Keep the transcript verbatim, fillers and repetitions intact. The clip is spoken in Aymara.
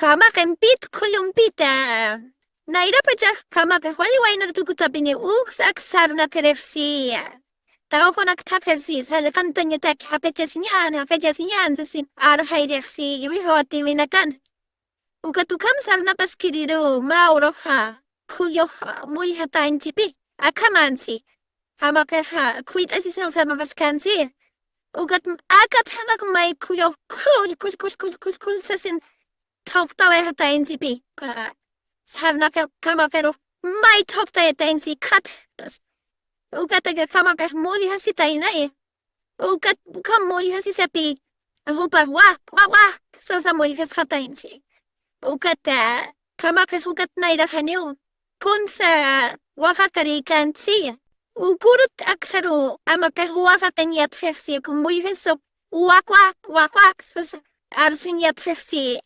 Qamaqimpit khullumpita. Nayrapachax qamaqix wali waynar tukutapini uks ak sarnaqirixsi. Tawqunak thaqirsi, sallqantañatak jaqichasiñan, jaqichasiñan, sasi arxayrixsi, wixa watiwinakan. Ukat ukham sarnapaskiriru, mä uruxa, khulluxa, mullixatañchipi, akhamansi. Qamaqixa, khuyt'asisaw sarnapaskansi. Ukat akat jamaq may khullu, khull, khull, khull, khull, khull, khull, sasin, thawktawayxatañchipi, ka, sarnaqi, qamaqirux, may thawktayatañchi, khat, ukat aka qamaqix mullixasitaynay. Ukat ukham mullixasisapi, jupax wak, wak, wak, sasa mullixasxatañchi. Ukat, a, qamaqix ukat nayraxaniw, kunsa waxatarïkanchi. Ukurut aksaru qamaqix waxatañ yatxixsi, ukham mullixasu, wak, wak, wak, wak, sasa arsuñ yatxixsi.